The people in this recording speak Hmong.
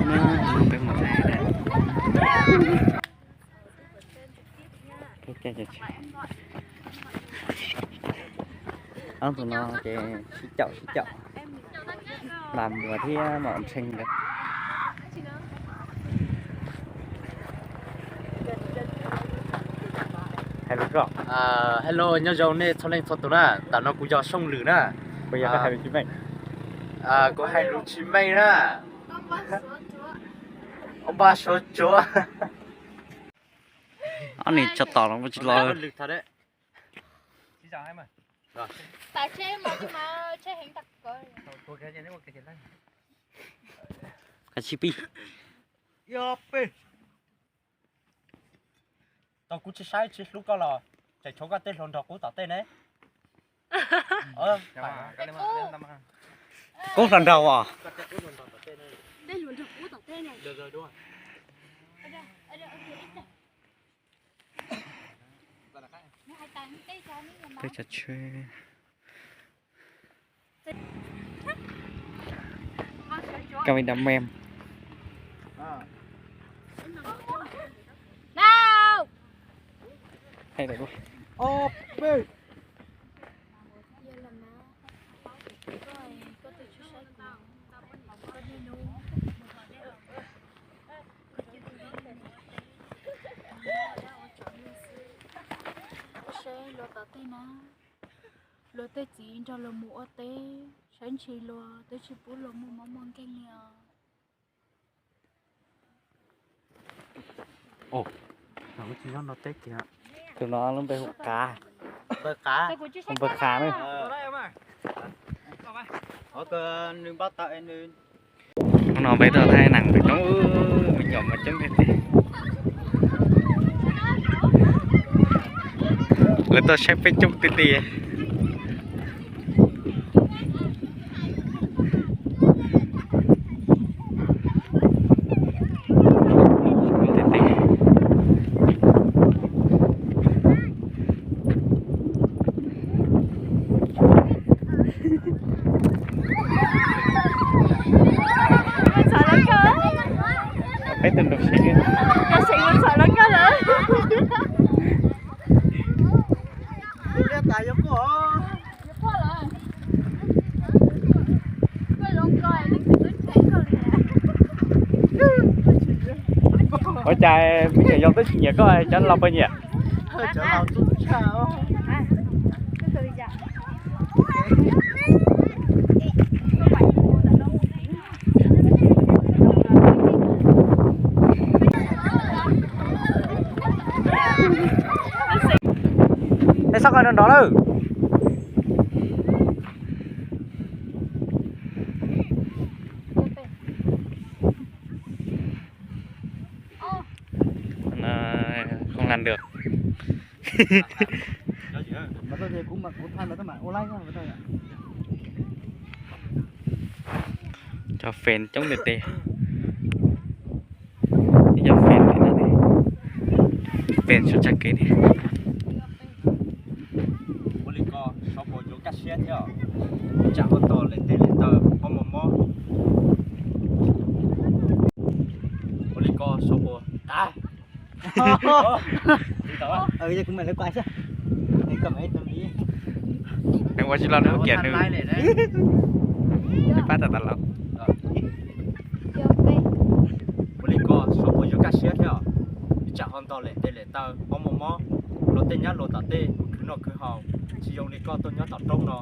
Hnub no peb mus thaij na. Ob tug no ces sib caum sib caum, Vam Muas thiab Mom Ntseeg ntawd. Hais lus zoo. Hello, nyob zoo nej txhua leej txhua tus na, ntawm no kuv yog Sooj Lwm na. Kuv yog hais lus tsis meej. Kuv hais lus tsis meej na. Ob pab suav tsuav. Ob nim tso tom los tsis los. Kav tsij pib. Tau kuv tsis saib tsis hlub koj los tseem tshuav koj tej hluas nraug qub tom tej ne. Qub hluas nraug os. Peb cov tsheb. Kami đam mem. Hay là đuôi. Saib luag tom tej na, luag tej txiv nrog luag mus ua teb, saib ntshis luag twb tsis pub luag muaj mob muaj nkeeg li os. Tus no lub npe hu Qav. Hu npe Qav ne. Hnub no peb tuaj thaij neeg coob, me nyuam mas coob tiag tiag. Lawv tuaj saib peb coob tiag tiag. Peb tus nrog seev, nrog seev mus txhom los nkauj lawm. Ua cas me nyuam yaus twb tsis nyiam koj, cov laus puas nyiam? Ej, sab qo nrov nrov lawm. Không làm được. Cov fans coob tiag tiag. Cov fans li no ne, fans suav tshaj kev ne. Ua li ko, sov puas yuav kaj siab thiab, tsam ho tos lem tes lem taw mob mob mob. Ua li ko sov puas tas. Nws ua tsis los nws kiam nws, nws pab tas tas los. Ua li ko sov puas yuav kaj siab thiab, tsam ho tos lem tes lem taw mob mob mob, luag tej nyab luag tom tej khwv noj khwv haus, tsis zoo li koj tuaj nyob tom roob no.